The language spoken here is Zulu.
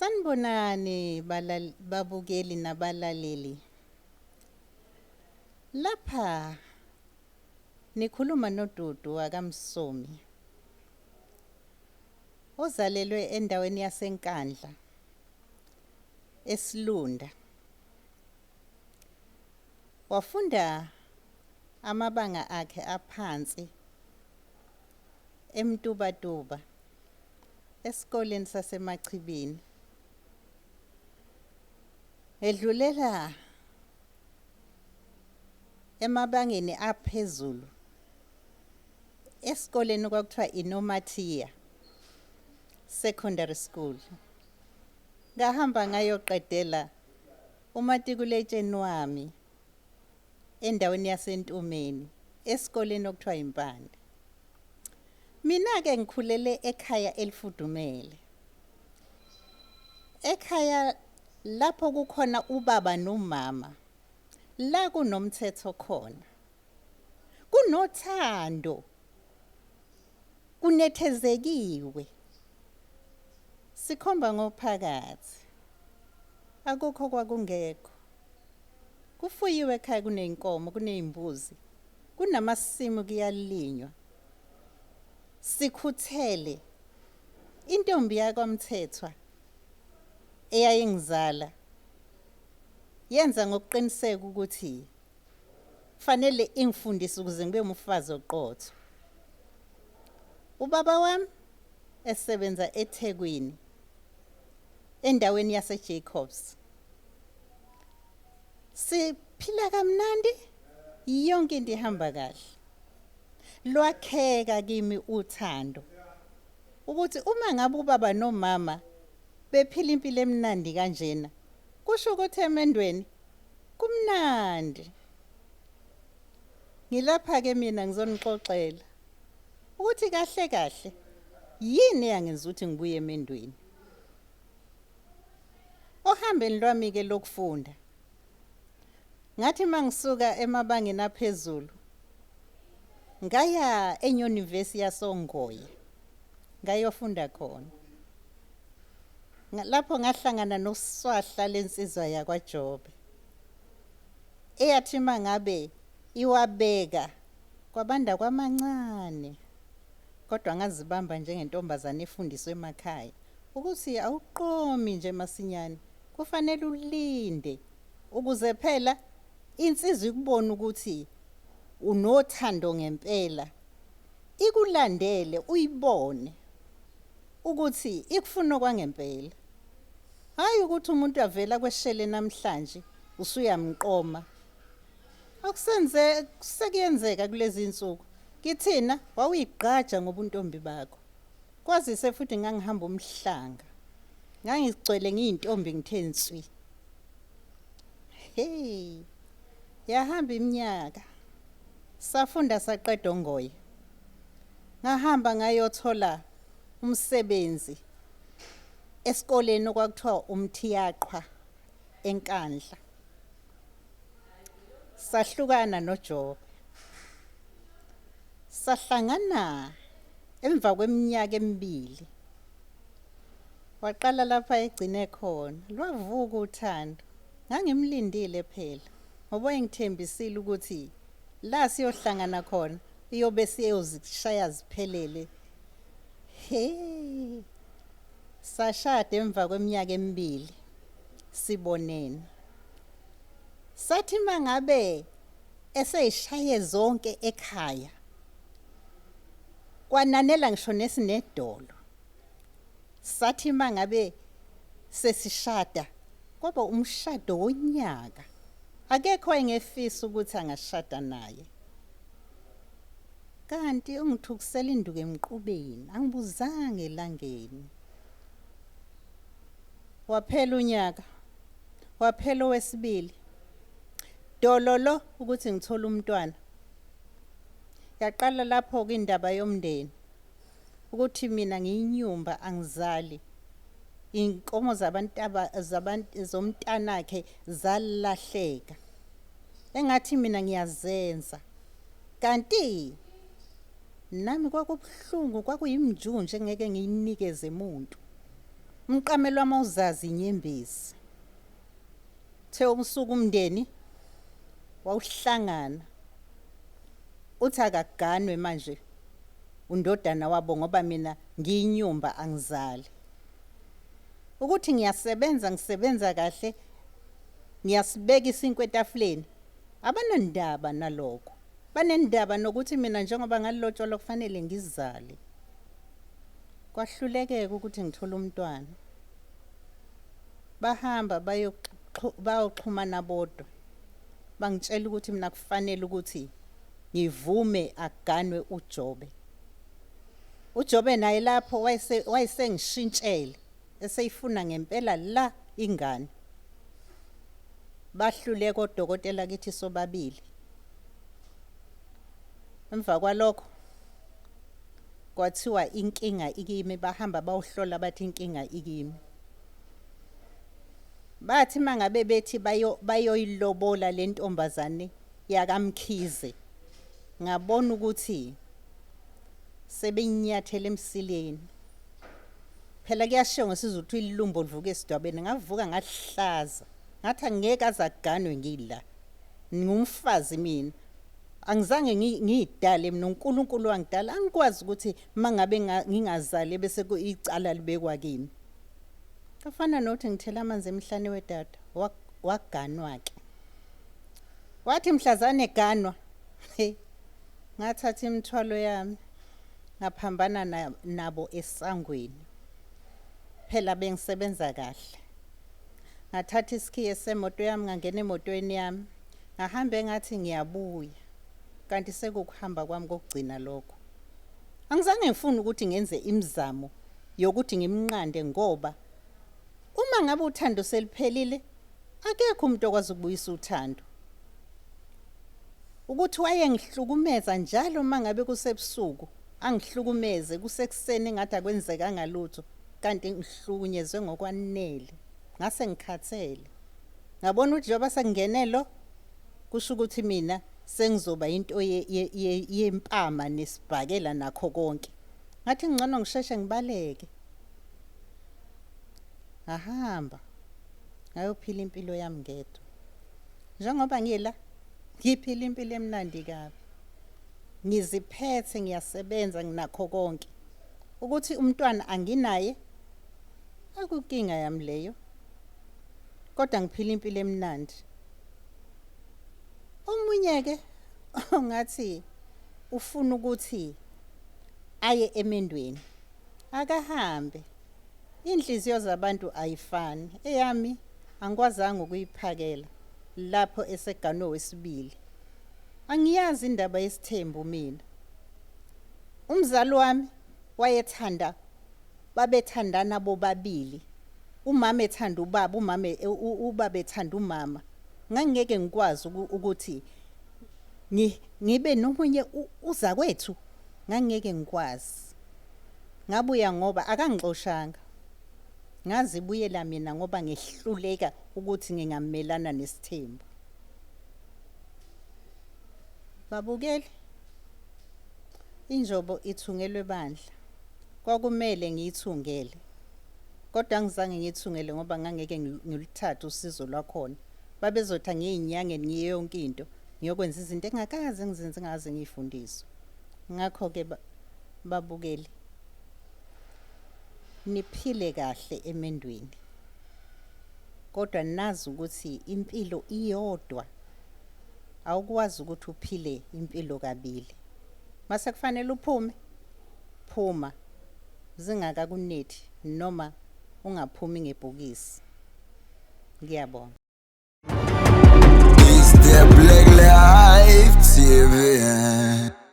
Sanibonani babukeli nabalaleli. Lapha nikhuluma noDudu wakaMsomi ozalelwe endaweni yaseNkandla eSilunda. Wafunda amabanga akhe aphansi eMtubatuba esikoleni saseMachibini. Edlulela emabangeni aphezulu esikoleni kwakuthiwa iNomathiya Secondary School. Ngahamba ngayoqedela umatikuletsheni wami endaweni yaseNtumeni esikoleni okuthiwa iMpande. Mina-ke ngikhulele ekhaya elifudumele. Ekhaya lapho kukhona ubaba nomama, la kunomthetho khona. Kunothando. Kunethezekiwe. Sikhomba ngophakathi. Akukho kwakungekho. Kufuyiwe ekhaya kuney'nkomo, kuney'mbuzi, kunamasimu kuyalinywa. Sikhuthele. Intombi yakwaMthethwa eyayingizala yenza ngokuqiniseka ukuthi fanele ingifundise ukuze ngibe umfazi oqotho. Ubaba wami esebenza eThekwini endaweni yaseJacobs. Siphila kamnandi, yonke into ihamba kahle. Lwakheka kimi uthando ukuthi uma ngabe ubaba nomama bephila impilo emnandi kanjena, kusho ukuthi emendweni kumnandi. Ngilapha ke mina ngizonixoxela ukuthi kahle kahle yini eyangenza ukuthi ngibuye emendweni. Ohambeni lwami ke lokufunda ngathi mangisuka emabangeni aphezulu ngaya enyunivesi yasoNgoye ngayofunda khona. Lapho ngahlangana noswahla lensizwa yakwaJobe eyathi mangabe iwabeka kwabanda kwamancane, kodwa ngazibamba njengentombazane efundiswe emakhaya ukuthi awuqomi nje masinyane, kufanele ulinde ukuze phela insizwa ikubone ukuthi unothando ngempela, ikulandele uyibone ukuthi ikufuna okwangempela. Hhayi ukuthi umuntu avela kweshele namhlanje usuyamqoma. Akusenze sekuyenzeka kulezi insuku. Kithina wawuyigqaja ngobuntombi bakho. Kwazise futhi ngangihamba umhlanga. Ngangigcwele ngiyintombi ngithe nswi. Hey. Yahamba iminyaka. Safunda saqeda oNgoye. Ngahamba ngayothola umsebenzi esikoleni okwakuthiwa uMthiyaqhwa eNkandla. Sahlukana noJobe. Sahlangana emva kweminyaka emibili. Waqala lapha egcine khona. Lwavuka uthando. Ngangimlindile phela ngoba wayengithembisile ukuthi la siyohlangana khona iyobe siyozishaya ziphelele. He. Sashada emva kweminyaka emibili sibonene. Sathi mangabe eseyishaye zonke ekhaya kwananela ngisho nesinedolo. Sathi mangabe sesishada kwaba umshado wonyaka. Akekho engefisa ukuthi angashada naye. Kanti ungithukusela induku emqubeni, angibuzanga elangeni. Waphela unyaka, waphela owesibili. Dololo ukuthi ngithole umntwana. Yaqala lapho ke indaba yomndeni ukuthi mina ngiyinyumba angizali. Inkomo zabantu zomntanakhe zalahleka. Engathi mina ngiyazenza. Kanti nami kwakubuhlungu, kwakuyimjunje engeke ngiyinikeze umuntu. Umqamelo wami awuzazi inyembezi. Uthe usuku umndeni wawuhlangana uthi akaganwe manje undodana wabo ngoba mina ngiyinyumba angizali. Ukuthi ngiyasebenza ngisebenza kahle ngiyasibeka isinkwa etafuleni abanandaba nalokho. Banendaba nokuthi mina njengoba ngalotsholwa kufanele ngizale. Kwahlulekeka ukuthi ngithole umntwana. Bahamba bayoxhumana bodwa. Bangitshela ukuthi mina kufanele ukuthi ngivume aganwe uJobe. UJobe naye lapho wayesengishintshele eseyifuna ngempela la ingane. Bahluleka odokotela kithi sobabili. Emva kwalokho kwathiwa inkinga ikimi, bahamba bawuhlola bathi inkinga ikimi. Bathi mangabe bethi bayoyilobola le ntombazane yakaMkhize, ngabona ukuthi sebeyinyathela emsileni. Phela kuyashiwo ngesiZulu ukuthi ilumbo livuka esidwabeni. Ngavuka ngahlaza, ngathi angeke aze aganwe ngila. Ngingumfazi mina. Angizange ngiyidale mina, uNkulunkulu wangidala. Angikwazi ukuthi mangabe ngingazali bese icala libekwa kimi. Kafana nokuthi ngithela amanzi emhlane wedada, waganwa ke. Wathi mhlazane eganwa, ngathatha imithwalo yami ngaphambana nabo esangweni. Phela bengisebenza kahle. Ngathatha isikhiye semoto yami ngangena emotweni yami. Ngahamba engathi ngiyabuya. Kanti sekukuhamba kwami kokugcina lokho. Angizange ngifune ukuthi ngenze imizamo yokuthi ngimnqande ngoba uma ngabe uthando seliphelile akekho umuntu okwazi ukubuyisa uthando. Ukuthi wayengihlukumeza njalo uma ngabe kusebusuku, angihlukumeze kusekuseni engathi akwenzekanga lutho, kanti ngihlukunyezwe ngokwanele. Ngase ngikhathele. Ngabona ukuthi njengoba sekungene lo, kusho ukuthi mina sengizoba into yempama nesibhakela nakho konke. Ngathi ngcono ngisheshe ngibaleke. Ngahamba ngayophila impilo yami ngedwa. Njengoba ngila ngiphila impilo emnandi kabi. Ngiziphethe ngiyasebenza nginakho konke. Ukuthi umntwana anginaye akukinga yami leyo. Kodwa ngiphila impilo emnandi. Omunye ke ongathi ufuna ukuthi aye emendweni akahambe. Inhliziyo zabantu ayifani. Eyami angikwazanga ukuyiphakela lapho eseganwe wesibili. Angiyazi indaba yesithembu mina. Umzali wami wayethanda, babethandana bobabili. Umama ethanda ubaba, umama ubaba ethanda umama. Ngangingeke ngikwazi ukuthi ngibe nomunye uzakwethu. Ngangingeke ngikwazi. Ngabuya ngoba akangixoshanga. Ngazibuyela mina ngoba ngihluleka ukuthi ngingamelana nesithembu. Babukeli, injobo ithungelwe bandla. Kwakumele ngiyithungele. Kodwa angizange ngiyithungele ngoba ngangeke ngiluthathe usizo lwakhona. Babezothi angiyinyangeni ngiye yonke into, ngiyokwenza izinto engakaze ngizenze ngaze ngiyifundiswe. Ngakho-ke babukeli, niphile kahle emendweni. Kodwa nazi ukuthi impilo iyodwa. Awukwazi ukuthi uphile impilo kabili. Mase kufanele uphume, phuma zingakakunethi noma ungaphumi ngebhokisi. Ngiyabonga. It's the Black Life TV.